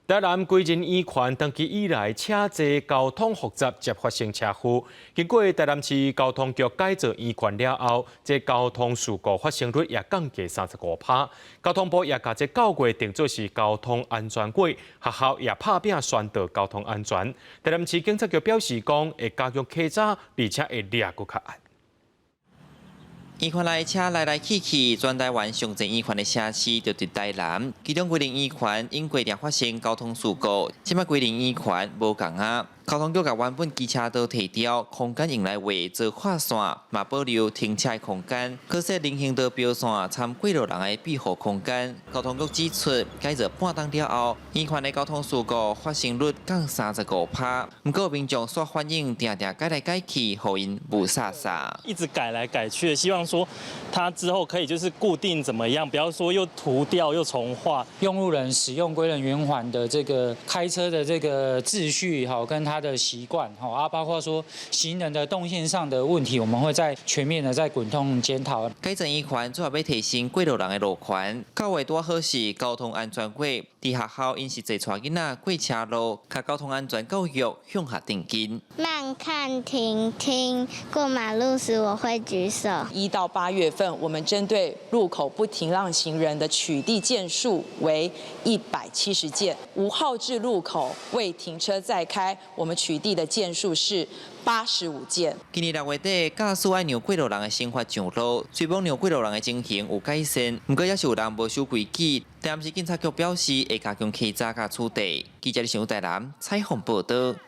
台南歸仁圓環長期以來車濟交通複雜，捷發生車禍。經過台南市交通局改造圓環了後，這交通事故發生率也降低35%。交通部也共這九月定做是交通安全月，學校也拍拚宣導交通安全。台南市警察局表示講，會加強稽查，而且會抓閣較嚴。圓環內車來來去去，全台灣上濟圓環的城市就佇台南。其中歸仁圓環因過定發生交通事故，這擺歸仁圓環無仝啊。交通局共原本機車道提掉，空間用來畫做劃線，嘛保留停車的空間。閣設人行道標線，參過路人的庇護空間。交通局指出，改造半冬了後，圓環的交通事故發生率降35%。毋過民眾煞反映，定定改來改去，予𪜶霧煞煞。一直改來改去，希望說他之後可以就是固定怎麼樣，不要說又塗掉又重畫。用路人使用歸仁圓環的這個開車的這個秩序，好跟他的習慣，好啊，包括說行人的動線上的問題，我們會再全面的再滾動檢討。改造圓環主要欲提升過路人的路權。九月拄好是交通安全月，佇學校𪜶是濟帶囡仔過車路，共交通安全教育向下定根。慢看停聽，過馬路時我會舉手。 1到8月份，我們針對路口不停讓行人的取締件數為170件。5號至路口未停車再開，我們取締的件數是85件。今年6月底，駕駛愛讓過路人的生活上路，雖罔讓過路人的情形有改善，毋過猶是有人無守規矩。台南市警察局表示，會加強稽查佮處罰。記者李上台南採訪報道。